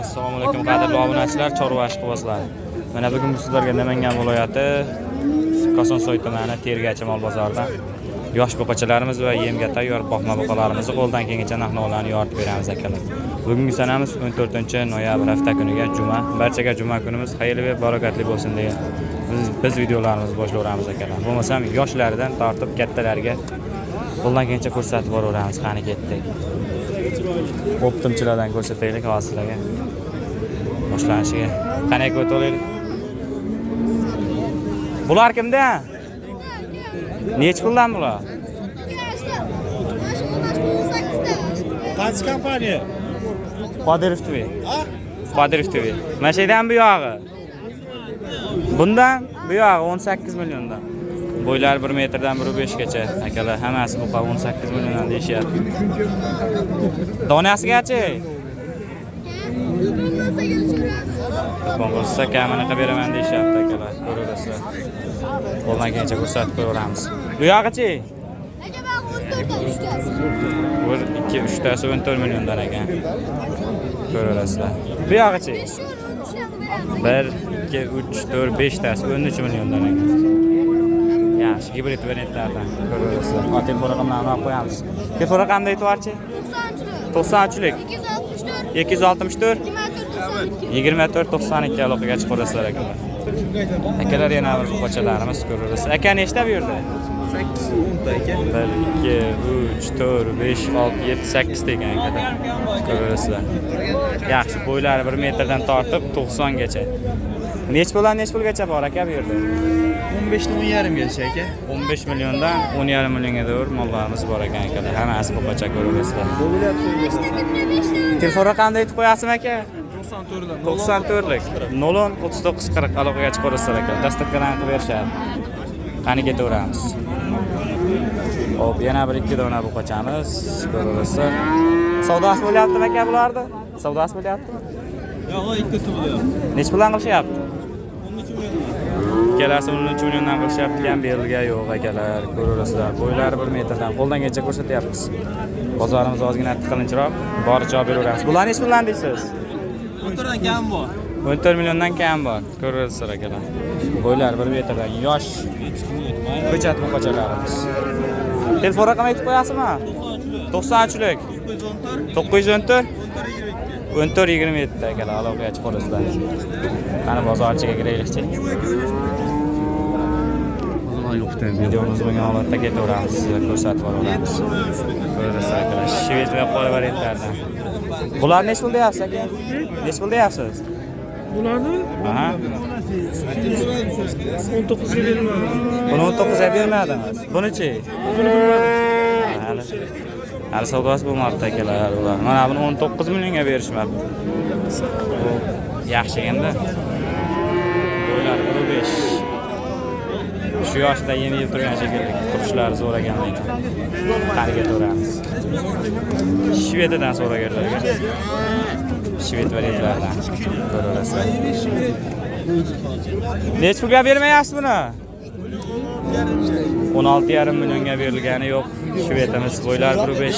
Assalomu alaykum, qadrli obunachilar, chorva ishqibozlar. Mana bugun sizlarga Namangan viloyati Kosonsoy tumani Tergachi mol bozoridan yosh buqachalarimiz va yemga tayyor boqma buqalarimizni qo'ldan kelgancha narx-navolarni yoritib beramiz, akalar. Bugungi sanamiz 14 noyabr, hafta kuniga juma. Barchaga juma kunimiz xayrli va barakatli bo'lsin degan biz videolarimizni boshlayveramiz, akalar. Bo'lmasam yoshlaridan tortib kattalariga qo'ldan kelgancha ko'rsatib boraveramiz. Qani, ketdik. Оптом chilardan ko'rsataylik hozir sizlarga. Boshlanishiga. Qani, o'taylik. Bular kimda? Nechi puldan bular? Qaysi kompaniya? Qodirov TV. Qodirov TV. Mana shu yerdan bu yog'i. Bundan bu yog'i 18 milliondan. Bo'ylari 1 metrdan 1.5 gacha. Akalar, hammasi buqa 18 milliondan deyishyapti. Donasigachi? Qurbon bo'lsa, kamini qilib beraman deyishyapti, akalar. Ko'raverasizlar. Qo'ldan kelgancha ko'rsatib qo'yaveramiz. Bu yog'ichi? 1, 2, 3 tasi 14 milliondan ekan. Ko'raverasizlar. Bu yog'ichi? 1, 2, 3, 4, 5 tasi 13 milliondan ekan. Yaxshi, gibrid variantlardan ko'raverasizlar. Ha, telefon raqamlarini olib qo'yamiz. Telefon raqamini aytvorchi. 93lik 264 24 92 aloqaga chiqaverasizlar, akalar. Akalar, yana bir buqachalarimiz, ko'raverasiz. Aka, nechta bu yerda? 8 10 ta, aka. 1, 2, 3, 4, 5, 6, 7, 8 ta ekan, akalar. Ko'raverasizlar. Yaxshi, bo'ylari 1 metrdan tortib 90 gacha. Nech puldan nech pulgacha bor, aka, bu yerda? 15 dan 10,5 gacha, aka. 15 milliondan 10,5 millionga to'g'ri mollarimiz bor ekan, akalar. Hammasi buqacha, ko'raverasizlar. Telefon raqamini aytib qo'yasizmi, aka? 94dan. 94lik 0 39 40 aloqaga chiqaverasizlar, aka. Доставка larni qilib berishadi. Qani, ketaveramiz. Hop, yana bir ikki dona buqachamiz, ko'raverasizlar. Savdosi bo'lyaptimi, aka, bularni? Savdosi bo'lyaptimi? Yo'q, ikkisi bo'lyapti. Nechi puldan qilishyapti? 13 million. Ikkalasi 13 milliondan qilishyapti ekan, berilgan yo'q, akalar, ko'raverasizlar. Bo'ylari 1 metrdan, qo'ldan kelgancha ko'rsatyapmiz. Bozorimiz ozgina tiqilinchroq, boricha olib beraveramiz. Bular nechi puldan deysiz? 14 dan kam bor. 14 milliondan kam bor. Ko'raverasizlar, akalar. Bo'ylari 1 metrdan, yosh ko'chat buqachalarimiz. Telefon raqami aytib qo'yasizmi? 93lik 914 14 27, akalar, aloqaga chiqaverasizlar. Qani, bozorchiga kiraylikchi. Videomiz bo'lgan holatda ketaveramiz, sizga ko'rsatib boraveramiz. Ko'raverasizlar, akalar. Shved va qora variantlardan. Bular nechi pul deyapsiz, aka? Nechi pul deyapsiz? Bularni Aha. 19 ga berilmadi. Buni 19 ga bermadingiz. Buni-chi? Buni bilmadim. Hali savdosi bo'lmabdi, akalar, ular. Mana buni 19 millionga berishmabdi. Bu yaxshi endi. Bo'ylari 1.5. Shu yoshda yem yeb turgan shekilli. Turishlari zo'r ekan lekin. Qani, ketaveramiz. Shvedidan so'raganlarga. Shved variantlardan ko'raverasizlar. Nechi pulga bermayapsiz buni? 16,5 millionga berilgani yo'q. Shvedimiz, bo'ylari 1.5.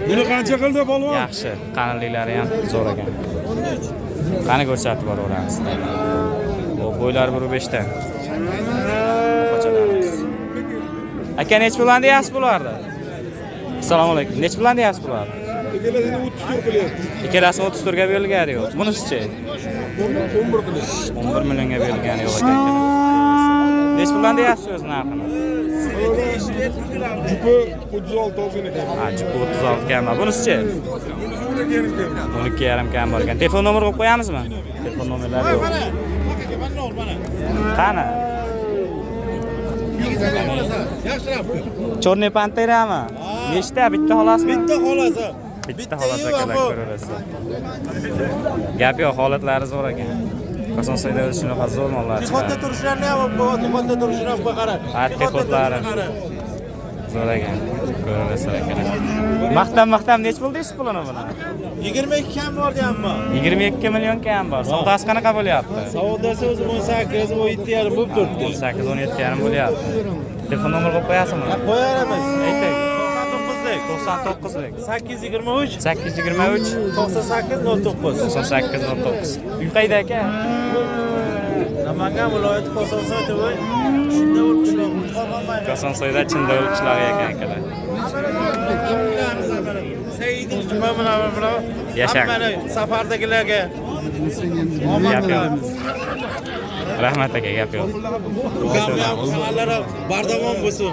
Buni qancha qildi, polvon? Yaxshi, qalinliklari ham zo'r ekan. Qani, ko'rsatib boraveramiz. Bu bo'ylari 1.5 dan. Buqachalarimiz. Aka, nechi puldan deyapsiz bularni? Assalomu alaykum. Nechi puldan deyapsiz bularni? Ikkalasini 34 qilyapti. Ikkalasi 34 ga berilgani yo'q. Bunisichi? 11 qilyapti. 11 millionga berilgani yo'q ekan. Nechi puldan deyapsiz o'z narxini? Jupi 36 ozgina kam. Ha, jupi 36 kam bor. Bunisichi? Bunisi 12,5 kam. 12,5 kam bor ekan. Telefon nomeri qo'yib qo'yamizmi? Telefon nomerlari yo'q. Qani? Черный пантера mi? Nechta? Bitta xolasmi? Bitta xolasi. Bitta xolos, akalar, ko'raverasizlar. Gap yo'q, holatlari zo'r ekan. Kosonsoyda o'zi shunaqa zo'r mollar Tixotda chiqadi. turishlarini ham, tixotda turishini ham qara. Ha, tixotlari. Zo'r ekan. Ko'raverasizlar, akalar. Maqtam, maqtam, nechi pul deysiz pulini buni? 22 kam bor deyapman. 22 million kam bor. Savdosi qanaqa bo'lyapti? Savdosi o'zi 18, 17,5 bo'lib turibdi. 18, 17,5 bo'lyapti. Telefon nomer qo'yib qo'yasizmi? Qo'yaveramiz. Ayting. 99lik. 99lik. 823 823 98 09. 98 09. Uy qayda aka? Namangan viloyati Kosonsoy tumani Chindavul qishlog'i. Kosonsoyda Chindavul qishlog'i ekan akalar. Yashang. Safardagilarga omad tilaymiz. Rahmat aka, gap yo'q. Ukamlar bardavom bo'lsin.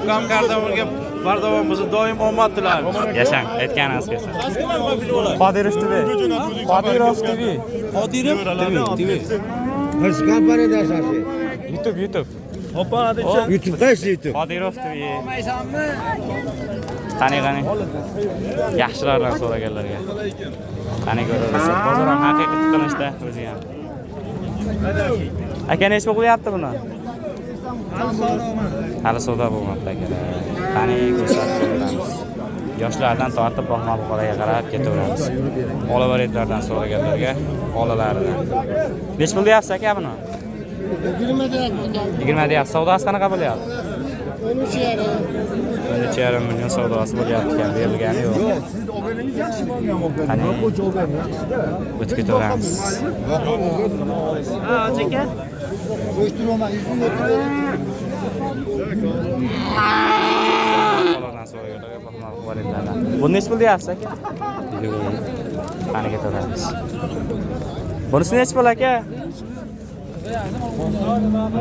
Ukam kardamonga bardavom bo'lsin, doim omad tilaymiz. Yashang, aytganingiz kelsin. Qodirov TV. Qodirov TV. Qodirov TV. Qaysi kompaniyada ishlaysiz? YouTube, YouTube. Opa, adicha. YouTube qaysi YouTube? Qodirov TV. Qani qani. Yaxshilardan so'raganlarga. Qani ko'raverasiz. Bozor ham haqiqiy tiqilishda o'zi ham. Aka necha pul qo'yapti buni? Hali savdo bo'lmabdi akalar. Qani ko'rsatib beramiz. Yoshlardan tortib boqma buqalarga qarab ketaveramiz. Olabaretlardan so'raganlarga olalaridan. Necha pul deyapsiz aka buni? 20 deyapman. 20 deyapsiz. Savdosi qanaqa bo'lyapti? 13,5. 13,5 million savdosi bo'lyapti ekan, berilgani yo'q. Siz obro'ningiz yaxshi bo'lgan. Qani o'tib ketaveramiz. Ha, aka. Qo'shtirma, 100 ming o'tib. Ulardan so'raganlarga boqma buqalardan. Buni necha pul deyapsiz aka? Qani ketaveramiz. Bunisi necha pul aka?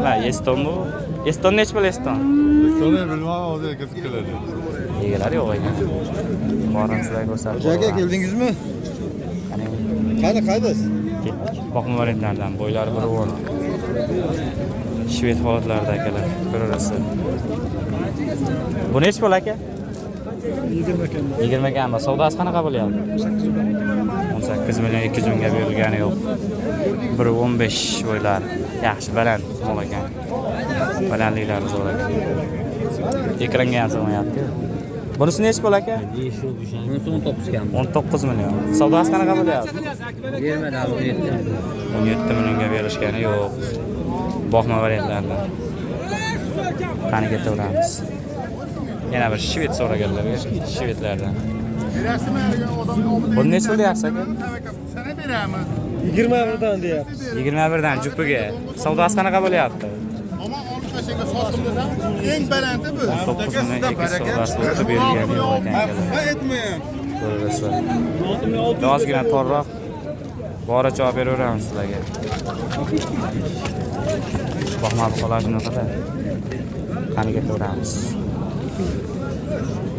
Ha, Eston bu. Eston necha pul Eston? Estonni bilmam, hozir kirib keladi. Egalari yo'q ekan. Borini sizlarga ko'rsatib. Aka keldingizmi? Qani Qani qaydasiz? ketdik. Boqma variantlardan bo'ylari 1.10. Shved holatlarida akalar ko'raverasiz. Bu necha pul aka? 20 kami. Savdosi qanaqa bo'lyapti? 18 million 200 mingga berilgani yo'q. 1.15 bo'ylari. Yaxshi, baland mol ekan. Balandliklari zo'r ekan. Ekranga ham sig'mayapti-ku. Bunisi necha pul aka? 19 million. Savdosi qanaqa bo'lyapti? 17 millionga berishgani yo'q. Boqma variantlardan. Qani ketaveramiz. Yana bir shved so'raganlarga, shvedlardan. Buni necha pul deyapsiz aka? 21 dan deyapmiz. 21 dan jupiga. Savdosi qanaqa bo'lyapti? Eng balanti bu. 19 million 200 savdosi o'tib berilgani yo'q ekan akalar. Ko'raverasizlar. Ozgina torroq boricha olib beraveramiz sizlarga. Boqma buqalar shunaqada. Qani ketaveramiz.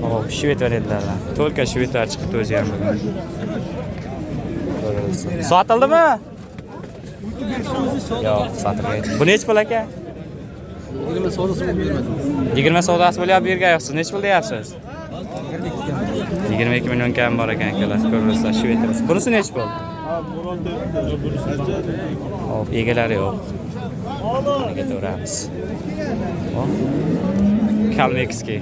Hop, shved variantlardan. To'lka shvedlar chiqibdi o'zi ham bugun. Ko'raverasizlar. Sotildimi? Yo'q, sotilgan. Bu necha pul aka? 20 savdosi bermadim. 20 savdosi bo'lyapti, bu yerga yo'qsiz. Necha pul deyapsiz? 22 million kam bor ekan akalar, ko'raverasizlar shvedlar. Bunisi necha pul? Hop, egalari yo'q. Qani ketaveramiz. Hop. Kalmekskiy.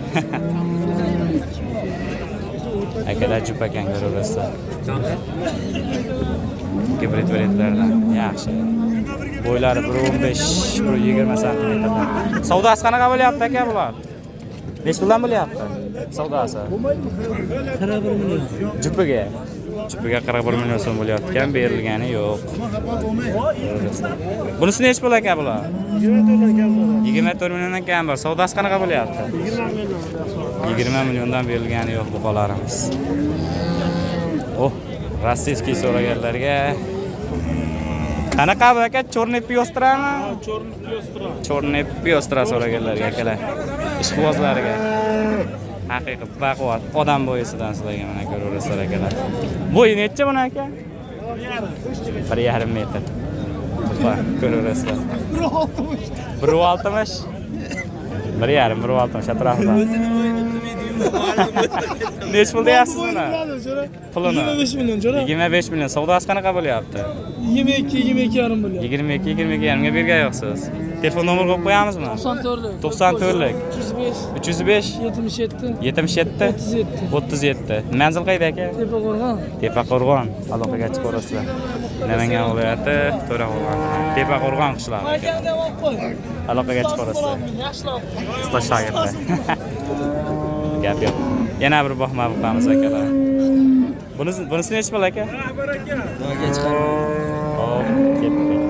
Akalar jup ekan ko'raverasizlar. Gibrid variantlardan yaxshi. Bo'ylari 1.15, 1.20 santimetrdan. Savdosi qanaqa bo'lyapti aka bular? Necha puldan bo'lyapti? Savdosi? 41 million. Jupiga. Jupiga 41 million so'm bo'lyapti ekan, berilgani yo'q. Bunisi necha pul aka bular? 24 milliondan kam bor. Savdosi qanaqa bo'lyapti? 20 milliondan berilgani yo'q buqalarimiz. Oh, rossiyskiy so'raganlarga qanaqa bu aka? Chorniy pyostrami? Chorniy pyostra so'raganlarga akalar. Ishqibozlarga. Haqiqiy baquvvat odam bo'yisidan sizlarga mana ko'raverasizlar akalar. Bo'yi necha buni aka? 1.5 metr. Buqa ko'raverasizlar. 1.60. 1.5, 1.60 atrofida. Necha pul deyapsiz buni? Pulini. 25 million jo'ra. 25 million. Savdosi qanaqa bo'lyapti? 22, 22,5 million. 22, 22,5 ga bergan yo'qsiz. Telefon nomer qo'yib qo'yamizmi? 94lik. 94lik. 305 305 77 77 37. 37. Manzil qayda aka? Tepaqo'rg'on. Tepaqo'rg'on. Aloqaga chiqaverasizlar. Namangan viloyati To'raqo'rg'on. Tepaqo'rg'on qishlog'i. Maykani ham olib qo'y. Aloqaga chiqaverasizlar. Yaxshilab. Ustoz shogirdlar. Gap yo'q. Yana bir boqma buqamiz akalar. Bunisi nechi pul aka? Hop, ketdik.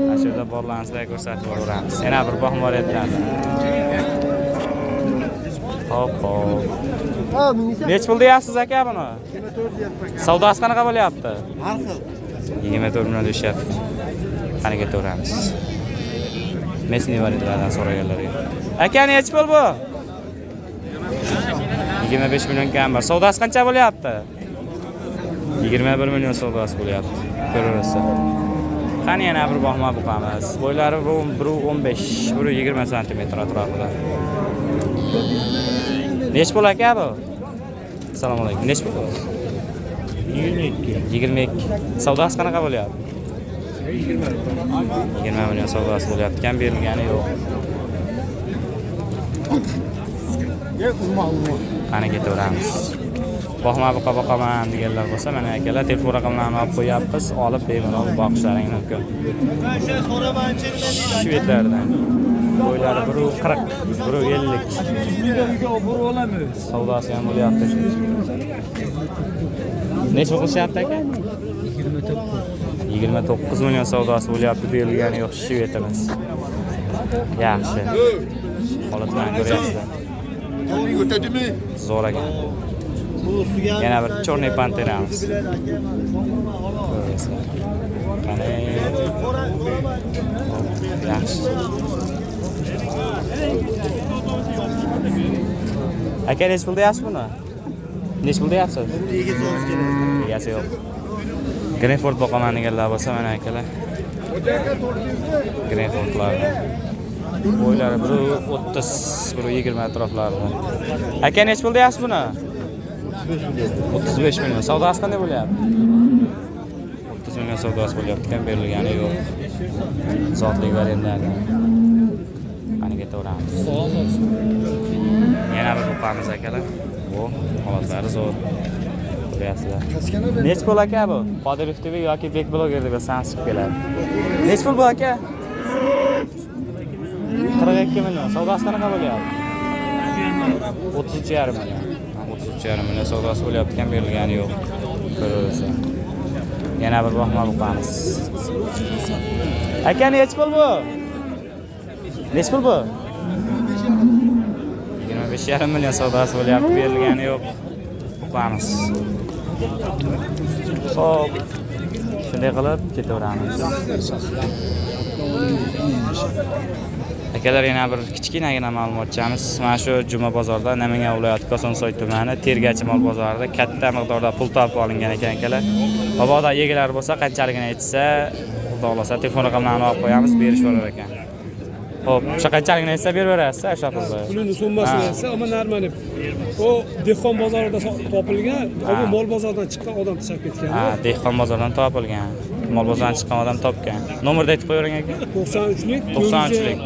Ana shu yerda borlarni sizlarga ko'rsatib boraveramiz. Yana bir boqma variantlardan. Hop, hop. Nechi pul deyapsiz aka buni? Savdosi qanaqa bo'lyapti? Har xil. 24 million deyishyapti. Qani ketaveramiz. Mesni variantlardan so'raganlarga. Aka, nechi pul bu? 25 million kam bor. Savdosi qancha bo'lyapti? 21 million savdosi bo'lyapti. Ko'raverasiz. Qani yana bir boqma buqamiz. Bo'ylari 1.15, 1.20 santimetr atrofida. Nechi pul aka bu? Assalomu alaykum. Nechi pul bu? 22. 22. Savdosi qanaqa bo'lyapti? 20 million savdosi bo'lyapti. Kam berilgani yo'q. Qani ketaveramiz. Boqma buqa boqaman deganlar bo'lsa, mana akalar telefon raqamlarini olib qo'yapmiz, olib bemalol boqishlaring mumkin. Shvedlardan. Bo'ylari 1.40, 1.50. Savdosi ham bo'lyapti. Necha qilishyapti aka? 29 million savdosi bo'lyapti, berilgani yo'q shvedimiz. Yaxshi. Holatlarni ko'ryapsizlar. Zo'r ekan. Yana bir chorniy panteramiz. Ko'ryapsizlar. Qani. Yaxshi. Aka, nechi pul deyapsiz buni? Nechi pul deyapsiz? Egasi yo'q. Greenford boqaman deganlar bo'lsa, mana akalar. Greenfordlarni. Bo'ylari 1.30, 1.20 atroflarida. Aka, nechi pul deyapsiz buni? 35 million. Savdosi qanday bo'lyapti? 30 million savdosi bo'lyapti, kam berilgani yo'q. Zotli variantlardan. Qani ketaveramiz. Yana bir buqamiz akalar. Bu holatlari zo'r. Ko'ryapsizlar. Nechi pul aka bu? Qodirov TV yoki Bek bloger deb san chiqib keladi. Nechi pul bu aka? 42 million. Savdosi qanaqa bo'lyapti? 33,5 million. 33,5 million savdosi bo'lyapti, kam berilgani yo'q. Ko'raversan. Yana bir boqma buqamiz. Aka, nechi pul bu? Nechi pul bu? 25,5 million savdosi bo'lyapti, berilgani yo'q. Buqamiz. Xo'p, shunday qilib ketaveramiz. Akalar, yana bir kichkinagina ma'lumotchamiz. Mana shu Juma bozorida Namangan viloyati Kosonsoy tumani Tergachi mol bozorida katta miqdorda pul topib olingan ekan akalar. Mabodo egalari bo'lsa, qanchaligini aytsa, Xudo xolasa telefon raqamlarini olib qo'yamiz, berishaverar ekan. Xo'p, o'sha qanchaligini aytsa beraverasiz o'sha pulni. Pulini summasini aytsa, ammo narmani. O dehqon bozorida topilgan, ammo mol bozoridan chiqqan odam tashlab ketgan. Ha, dehqon bozoridan topilgan. Mol bozoridan chiqqan odam topgan. Nomerni aytib qo'yavering aka. 93lik 93lik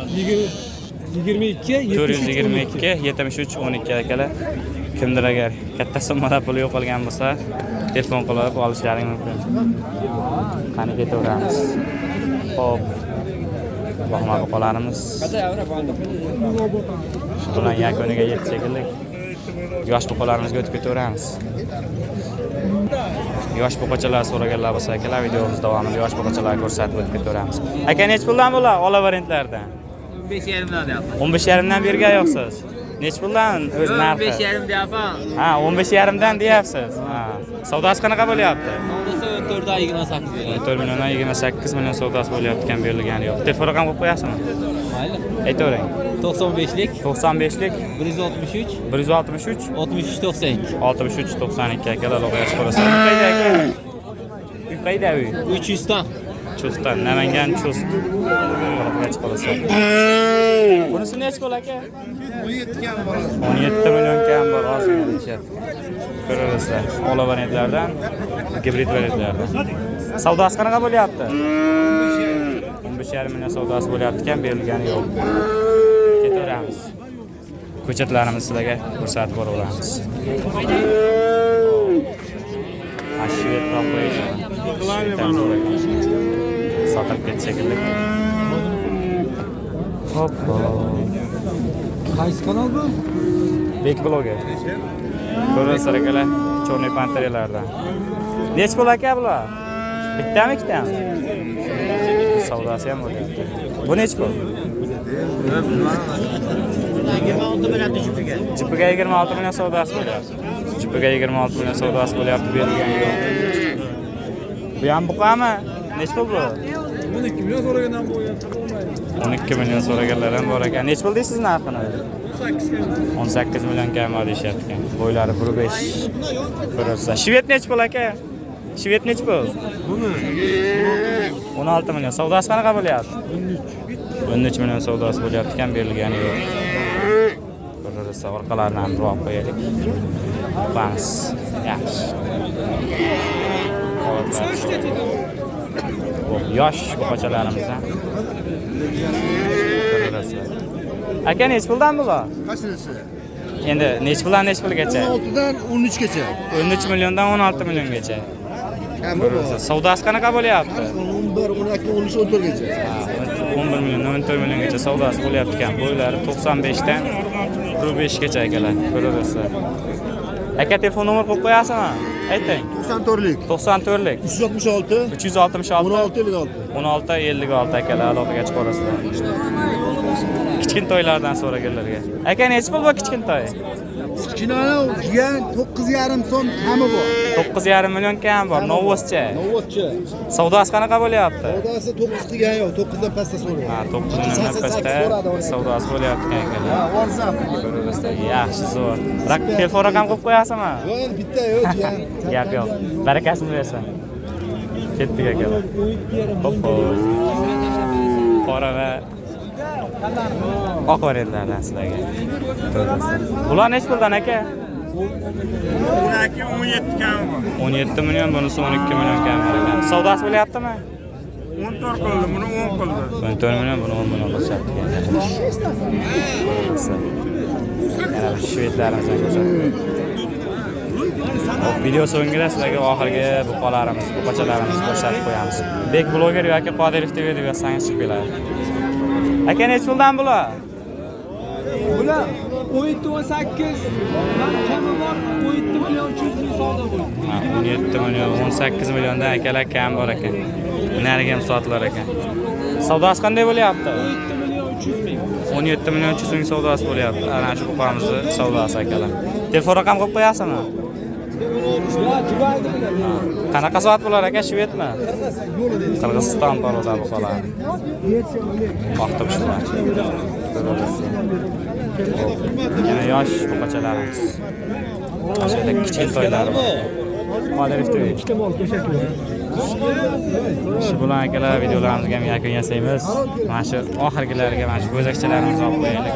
22 422 73 12 akalar. Kimdir agar katta summada pul yo'qolgan bo'lsa, telefon qilib olishlaring mumkin. Qani ketaveramiz. Xo'p. Boqma buqalarimiz shu bilan yakuniga yetdi shekilli. Yosh buqalarimizga o'tib ketaveramiz. Yosh buqachalar so'raganlar bo'lsa akalar, videomiz davomida yosh buqachalarni ko'rsatib o'tib ketaveramiz. Aka, nechi puldan bular ola variantlardan? 15,5 dan deyapman. 15,5 dan bergan yo'qsiz. Nechi puldan o'z narxi? 15,5 deyapman. Ha, 15,5 dan deyapsiz. Ha. Savdosi qanaqa bo'lyapti? Savdosi 4dan 28 million. 4 milliondan 28 million savdosi bo'lyapti, kam berilgani yo'q. Telefon raqam qo'yib qo'yasizmi? Mayli. Aytavering. 95lik 95lik 163 163 63 92. 63 92 akalar, aloqaga chiqaverasiz. Qayda aka? Uy qayda uy? 300 dan. Chustdan, Namangan Chust. Aloqaga chiqaverasiz. Bunisi nechi pul aka? 17 million kam bor, ozgina deyishyapti. Ko'raverasizlar. Ola variantlardan, gibrid variantlardan. Savdosi qanaqa bo'lyapti? 15,5 million savdosi bo'lyapti, kam berilgani yo'q. Ketaveramiz. Ko'chatlarimizni sizlarga ko'rsatib boraveramiz. Ashvet topib sotib ketdi shekilli. Hop. Qaysi kanal bu? Bek bloger. Ko'rasizlar akalar, Chorniy panterlardan. Nechi pul aka bular? Bittami, ikkitami? Savdosi ham bo'lyapti. Bu nechi pul? Jupiga 26 million savdosi bo'lyapti. Jupiga 26 million savdosi bo'lyapti, berilgan yo'q. Bu ham buqami? Nechi pul bu? 12 million so'ragan ham bo'lgan. 12 million so'raganlar ham bor ekan. Nechi pul deysiz narxini? 18 million kam bor deyishyapti ekan. Bo'ylari 1.5 ko'rasiz. Shved nechi pul aka? Shved nechi pul? 16 million. Savdosi qanaqa bo'lyapti? 13 million savdosi bo'lyapti ekan, berilgani yo'q. Ko'rasiz, orqalarini ham olib qo'yaylik. Bas. Yaxshi. Yosh buqachalarimizdan. Ko'rasizlar. Aka nechi puldan bular? Qaysisi? Endi nechi puldan nechi pulgacha? 16dan 13 gacha. 13 milliondan 16 milliongacha. Kami bor. Savdosi qanaqa bo'lyapti? 11, 12, 13, 14 gacha. 11 milliondan 14 milliongacha savdosi bo'lyapti ekan. Bo'ylari 95 dan 1.5 gacha akalar. Ko'rasizlar. Aka telefon nomer qo'yib qo'yasizmi? Ayting. 94lik. 94lik 366 366 16 56. 16 56 akalar aloqaga chiqarasizlar. Kichkintoylardan so'raganlarga. Aka nechi pul bu kichkintoy? Kichkinani jiyan 9,5 so'm kami bor. 9,5 million kam bor, novvoscha. Novvoscha. Savdosi qanaqa bo'lyapti? Savdosi 9 qilgan yo'q, 9 dan pastda so'rayapti. Ha, 9 milliondan pastda savdosi bo'lyapti akalar. Ha, olsam. Ko'rasizlar, yaxshi zo'r. Telefon raqam qo'yib qo'yasizmi? Yo'q, endi bitta yo'q jiyan. Gap yo'q. Barakasini bersin. Ketdik akalar. Hop. Qora va oq variantlardan sizlarga. Bular nechi puldan aka? 12 17 kam bor. 17 million, bunisi 12 million kam bor ekan. Savdosi bo'lyaptimi? 14 qildi, buni 10 qildi. 14 million, buni 10 million qilishyapti. Yana bir shvedlarimizni ko'rsatib. Video so'ngida sizlarga oxirgi buqalarimiz, buqachalarimizni ko'rsatib qo'yamiz. Bek bloger yoki Qodirov TV deb yozsangiz chiqib keladi. Aka nechi puldan bular? Bular 17 18 kami bor, 17 million 300 ming savdo bo'ldi. 17 million 18 milliondan akalar kam bor ekan. Nariga ham sotilar ekan. Savdosi qanday bo'lyapti? 17 million 300 ming. 17 million 300 ming savdosi bo'lyapti. Ana shu buqamizni savdosi akalar. Telefon raqam qo'yib qo'yasizmi? Qanaqa soat bo'lar aka, shvedmi? Qirg'iziston paroda buqalar. Oq tumshuqlar. Yana yosh buqachalarimiz. Mana shu yerda kichkintoylar bor. Qodirov TV. Shu bilan akalar videolarimizga ham yakun yasaymiz. Mana shu oxirgilarga mana shu bo'zakchalarimizni olib qo'yaylik.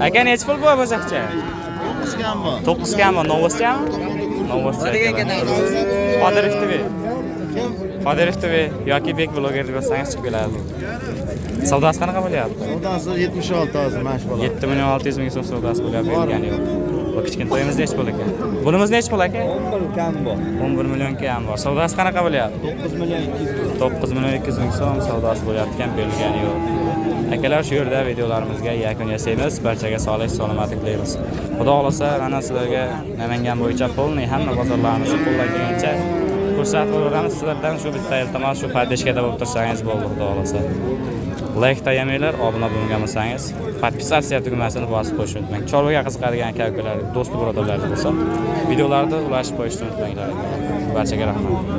Aka nechi pul bu bo'zakcha? 9 kam bor. 9 kam bor, novvoschami? Novvoscha. Qodirov TV. Qodirov TV yoki Bek bloger deb yozsangiz chiqib keladi. Savdosi qanaqa bo'lyapti? Savdosi 76 hozir mana shu bola. 7 million 600 ming so'm savdosi bo'lyapti, berilgani yo'q. Bu kichkintoyimiz nechi pul ekan? Bunimiz nechi pul aka? 11 kam bor. 11 million kam bor. Savdosi qanaqa bo'lyapti? 9 million 200 ming. 9 million 200 ming so'm savdosi bo'lyapti ekan, berilgani yo'q. Akalar shu yerda videolarimizga yakun yasaymiz. Barchaga sog'lik, salomatlik tilaymiz. Xudo xolasa mana sizlarga Namangan bo'yicha polniy hamma bozorlarimizni qo'ldan kelgancha ko'rsatib o'tamiz. Sizlardan shu bitta iltimos, shu podeshkada bo'lib tursangiz bo'ldi, xudo xolasa. Like tayamanglar, obuna bo'lmagan bo'lsangiz, podpisatsiya tugmasini bosib qo'yishni unutmang. Chorvaga qiziqadigan aka-ukalar, do'st birodarlar bo'lsa, videolarni ulashib qo'yishni unutmanglar. Barchaga rahmat.